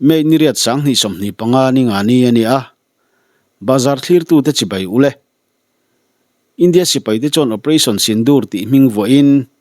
May ni riat 2025 ni nga ni a ni a, Bazar thlirtute chibai u le. India sipaite chuan Operation Sindoor tih hming vuahin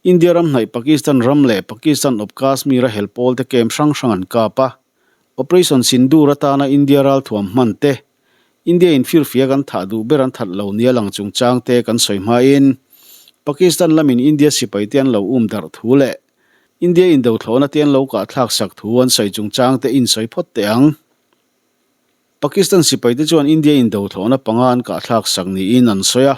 India ram hnaih Pakistan ram leh Pakistan awp Kashmir a hel pawlte camp hrang hrang an kap a. Operation Sindoor atana India ralthuam hman te, India in firfia kan thah duh ber an that lo nia lang chungchang te kan sawi hmain Pakistan lamin India sipaite an lo um darh thu leh India indothlawhna te an lo kahthlak sak thu an sawi chungchang te insawi phawt teh ang. Pakistan sipaite chuan India indothlawhna panga an kahthlak sak niin an sawi a.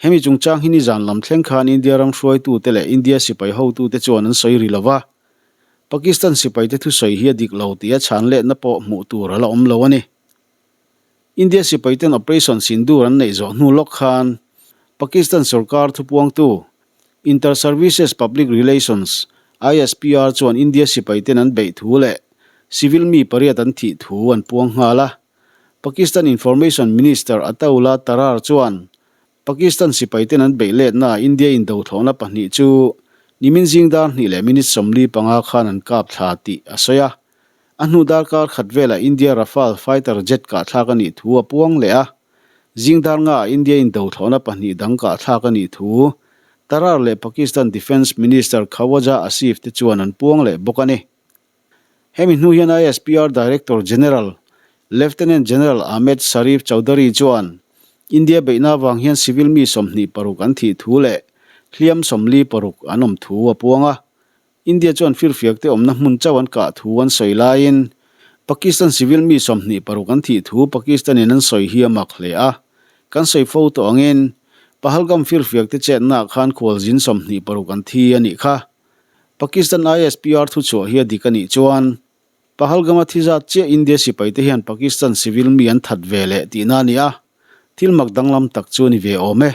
Hemi chungchang hi nizan lam thleng khan India ram hruaitute leh India sipai hotute chuan an sawi ri lo va. Pakistan sipaite thusawi hi a dik lo tih a chhan letna pawh hmuh tur a la awm lo a ni. India sipaiten Operation Sindoor an neih zawh hnu lawk khan Pakistan sorkar thupuangtu Inter-Services Public Relations, ISPR, chuan India sipaiten an beih thu leh civil mi pariat an thih thu an puang nghal a. Pakistan Information Minister Attaullah Tarar chuan Pakistan sipaiten an beih letnaah India indothlawhna pahnih chu nimin zing dar hnih leh minute 45 khan an kap thla tih a sawi a. A hnu darkar khat velah India Rafale fighter jet kahthlak a nih thu a puang leh a. Zing dar ngaah India in dothlawhna pahnih dang kahthlak a nih thu Tarar leh Pakistan Defence Minister Khawaja Asif te chuan an puang leh bawk a ni. Hemi hnu hian ISPR Director General Lieutenant General Ahmed Sharif Chaudhary chuan India beihna avang hian civil mi 26 an thih thu leh hliam 46 an awm thu a puang a. India chuan firfiak te awmna hmun chauh an kah thu an sawi laiin Pakistan civil mi 26 an thih thu Pakistan in an sawi hi a mak hle a. Kan sawi fo tawh angin Pahalgam firfiak te chetnaah khan khualzin 26 an thi a nih kha. Pakistan ISPR thuchhuah hi a dik a nih chuan Pahalgam a thi zat chiah India sipai te hian Pakistan civil mi an that ve leh tihna a ni a, thil mak danglam tak chu a ni ve awm e.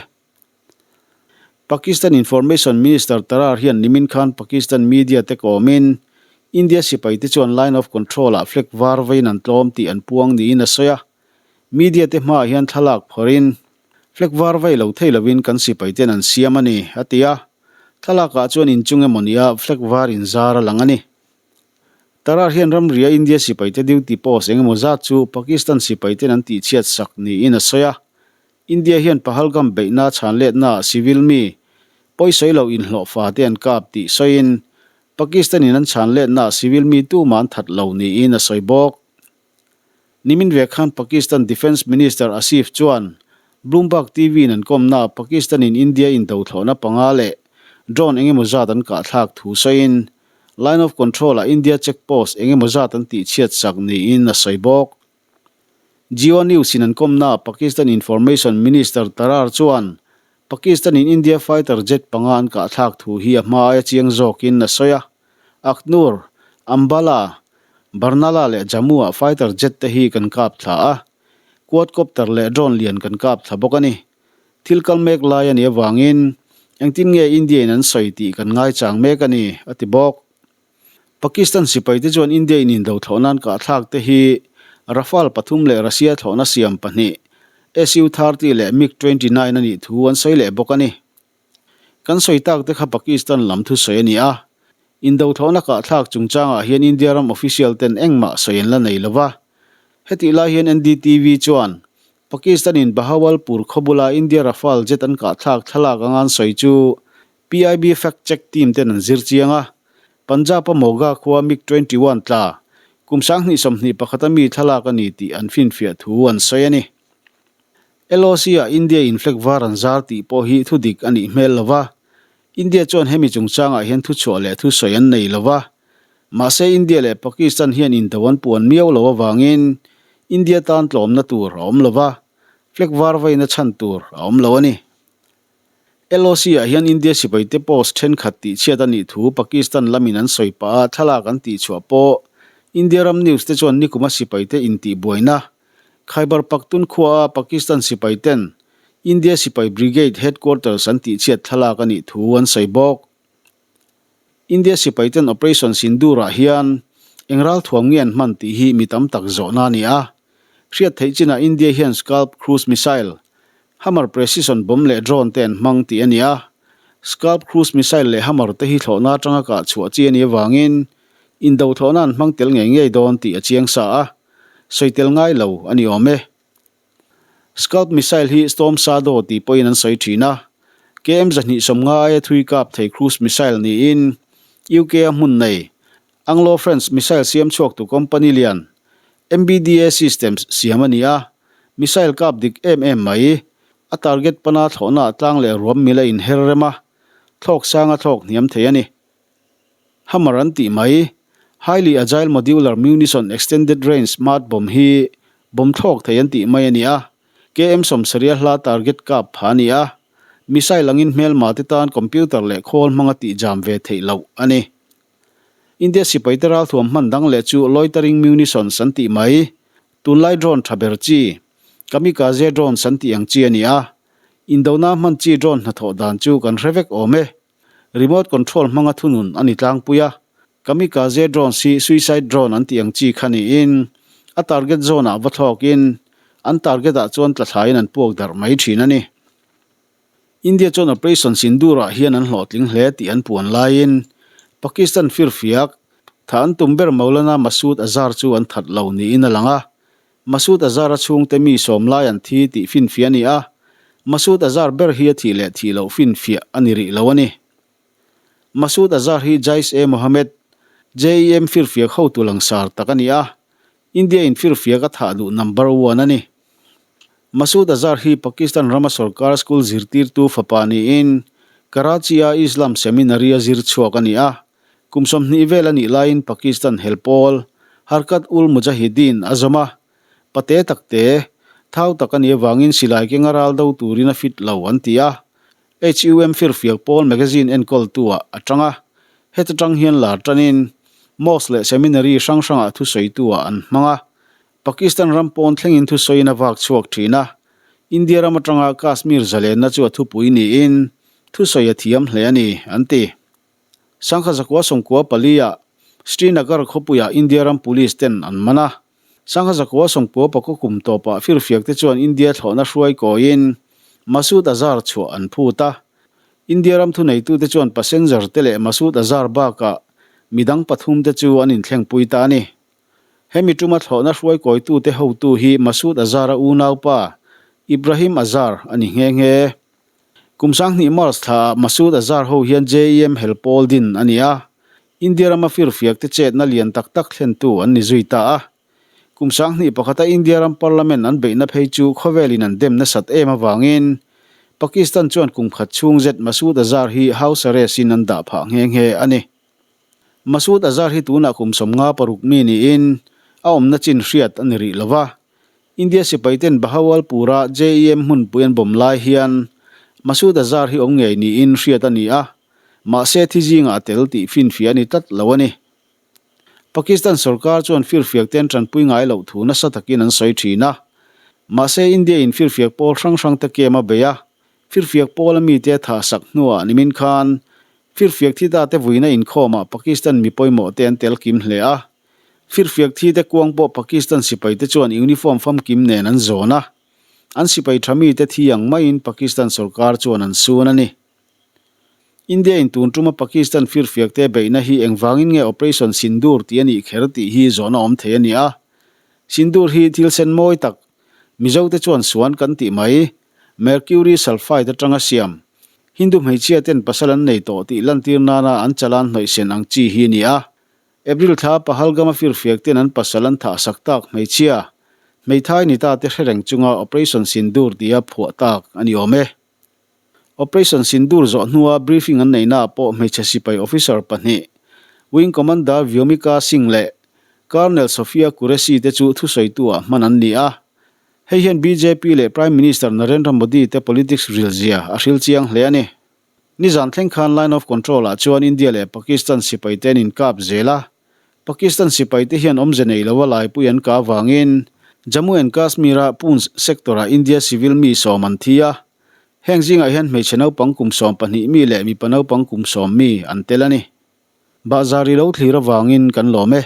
Pakistan Information Minister Tarar hian nimin khan Pakistan media te kawmin India sipai te chuan Line of Control ah flag var veiin an tlawm tih an puang niin a sawi a. Media te hmaah hian thlalak phawrhin flag var vei lo thei lovin kan sipai ten an siam a ni, a ti a. Thlalakah chuan inchung emaw nia flag var inzar a lang a ni. Tarar hian ramria India sipaite duty post engemaw zat chu Pakistan sipaiten an tihchhiat sak niin a sawi a. India hian Pahalgam beihna chhan letnaah civil mi pawisawi lo inhlawhfa te an kap tih sawiin Pakistan in an chhan letnaah civil mi tumah an that lo niin a sawi bawk. Nimin ve khan Pakistan Defence Minister Asif chuan Bloomberg TV in an kawmnaah Pakistan in India indothlawhna panga leh drone engemaw zat an kahthlak thu sawiin Line of Control ah India check post engemaw zat an tihchhiat sak niin a sawi bawk. Geo News in an kawmnaah Pakistan Information Minister Tarar chuan Pakistan in India fighter jet panga an kahthlak thu hi a hma aia chiang zawkin a sawi a. Akhnoor, Ambala, Barnala leh Jammu ah fighter jet te hi kan kap thla a, quadcopter leh drone lian kan kap thla bawk a ni. Thil kal mek lai a nih avangin engtin nge India in an sawi tih kan ngaichang mek a ni, a ti bawk. Pakistan sipaite chuan India in indo thlawh nan kahthlak te hi Rafale pathum leh Russia thlawhna siam pahnih, Su-30 leh MiG-29 a nih thu an sawi leh bawk a ni. Kan sawi tak te kha Pakistan lam thusawi a ni a, indo thlawhna kahthlak chungchangah hian India ram official ten engmah sawi an la nei lo va. Hetih lai hian NDTV chuan Pakistan in Bahawalpur khaw bula India Rafale jet an kahthlak thlalak anga an sawi chu PIB Fact Check Team ten an zir chiang a, Punjab a Moga khua MiG 21 tla kum 2021 a mi thlalak a ni tih an finfiah thu an sawi a ni. LOC ah India in flag var an zar tih pawh hi thu dik a nih hmel lo va, India chuan hemi chungchangah hian thuchhuah leh thusawi an nei lo va, mahse India leh Pakistan hian indo an puan miau lo avangin India tan tlawmna tur a awm lo va, flag var veina chhan tur a awm lo a ni. LOC ah hian India sipaite post thenkhat tihchhiat a nih thu Pakistan lamin an sawi pah a, thlalak an tihchhuah pawh India ram news te chuan nikuma sipaite intihbuaina Khyber Pakhtunkhwa a Pakistan sipaiten India sipai brigade headquarters an tihchhiat thlalak a nih thu an sawi bawk. India sipaiten Operation Sindoor ah hian eng ralthuam nge an hman tih hi mi tam tak zawhna a ni a. Hriat theih chinah India hian Scalp cruise missile, Hammer precision bomb leh drone te an hmang tih a ni a. Scalp cruise missile leh Hammer te hi thlawhna atanga kah chhuah chi a nih avangin Indo thlawhna an hmang tel ngei ngei dawn tih a chiang sa a, sawi tel ngai lo a ni awm e. Scalp missile hi Storm Shadow tih pawhin an sawi thin a, KM 250 aia thui kap thei cruise missile niin UK-a hmun nei Anglo-French missile siam chhuaktu company lian MBDA Systems siam a ni a, missile kap dik em em mai. A target pana thlawhna ah tlang leh ruam mil a inher rem a, thlawk sanga thlawk hniam thei a ni. Hammer an tih mai, Highly Agile Modular Munition Extended Range Smart Bomb hi bomb thlawk thei an tih mai a ni a, KM 70 hla target kap pha a ni a, missile angin hmelma te tan computer leh khawl hmanga tih jam ve theih loh a ni. India sipaite ralthuam hman dang leh chu loitering munitions an tih mai, tunlai drone tha ber chi, kamikaze drones an tih ang chi a ni a, indona hman chi drone hnathawh dan chu kan hre vek awm e. Remote control hmanga thunun a ni tlangpui a, kamikaze drones hi suicide drone an tih ang chi kha niin a target zone ah va thlawkin an target ah chuan tla thlaiin an puak darh mai thin a ni. India chuan Operation Sindoor-ah hian an hlawhtling hle tih an puan laiin Pakistan firfiak, tha an tum ber Maulana Masood Azhar chu an that lo niin a lang a. Masood Azhar-a chhungte mi sawm lai an thi tih finfiah a ni a, Masood Azhar ber hi a thih leh thih loh finfiah a ni rih lo a ni. Masood Azhar hi Jaish-e-Mohammed, JEM firfiak hotu langsar tak a ni a, India in firfiak a thah duh number one a ni. Masood Azhar hi Pakistan rama sorkar school zirtirtu fapa niin Karachi-a Islam Seminary-a zir chhuak a ni a. Kum 20 vel a nih laiin Pakistan hel pawl Harkat ul Mujahideen a zawm a. Pate takte, thau tak a nih avangin silai kenga ral do turin a fit lo an ti a. HUM firfiak pawl magazine enkawltu ah a tang a, heta tang hian lar tanin mosque leh seminary hrang hrangah thusawitu ah an hmang a, Pakistan ram pawn thlengin thusawiin a vak chhuak thin a, India ram atanga Kashmir zalenna chu a thupui niin thusawi a thiam hle a ni, an ti. Sangha zakua sawmkua pali ah Srinagar khawpuiah India ram police ten an man a, Sangha zakua sawmkua pakua kum tawpah firfiak te chuan India thlawhna hruai kawiin Masood Azhar chhuah an phut a. India ram thuneitute chuan passenger te leh Masood Azhar bakah midang pathum te chu an inthlengpui ta a ni. Hemi tuma thlawhna hruai kawitute hotu hi Masood Azhar-a unaupa Ibrahim Azhar a ni nghe nghe. Kum 2000 March thlaah Masood Azhar ho hian JEM hel pawl din a ni a, India rama firfiak te chetna lian tak tak thlentu an ni zui ta a. Kum 2001 a India ram parliament an beihna phei chu khawvelin an dem nasat em avangin Pakistan chuan kum khat chhung zet Masood Azhar hi house arrest in an dah phah nghe nghe a ni. Masood Azhar hi tunah kum 56 mi niin a awmna chin hriat a ni rih lo va. India sipaiten Bahawalpur-a JEM hmunpui an bawm lai hian Masood Azhar hi awm ngei niin hriat a ni a, mahse thi zingah a tel tih finfiah a ni tlat lo a ni. Pakistan sorkar chuan firfiak te an tanpui ngai loh thu nasa takin an sawi thin a, mahse India-in firfiak pawl hrang hrang te kem a bei a, firfiak pawla mite a thahsak hnuah nimin khan firfiak thi ta te vuina inkhawmah Pakistan mi pawimawh te an tel kim hle a. Firfiak thi te kuang pawh Pakistan sipai te chuan uniform famkim nen an zawn a, an sipai tha mi te thi ang maiin Pakistan sorkar chuan an sun a ni. India in tun tuma Pakistan firfiak te beihna hi engvangin nge Operation Sindoor tih a nih kher tih hi zawhna awm thei a ni a. Sindoor hi thil sen mawi tak, Mizo te chuan suan kan tih mai, Mercury sulphide atanga siam, Hindu hmeichhia ten pasal an nei tawh tih lantir nana an chalan hnawih sen ang chi hi a ni a. April thla Pahalgam-a firfiak ten an pasal an thah sak tak hmeichhia, hmeithai ni ta te hre reng chunga Operation Sindoor tia phuah tak a ni awm e. Operation Sindoor zawh hnua briefing an neihnaah pawh hmeichhe sipai officer pahnih, Wing Commander Vyomika Singh leh Colonel Sophia Qureshi te chu thusawitu-ah hman an ni a. Hei hian bjp leh Prime Minister Narendra Modi te politics rilzia a hril chiang hle a ni. Nizan thleng khan Line of Control ah chuan India leh Pakistan sipai te an inkap zel a, Pakistan sipai te hian awmze nei lo a laipui an kah avangin Jammu and Kashmir a Poonch sector ah India civil mi sawm an thi a, heng zingah hian hmeichhe naupang kum 12 mi leh mipa naupang kum sawm mi an tel a ni. Bahzar i lo thlir avangin kan lawm e.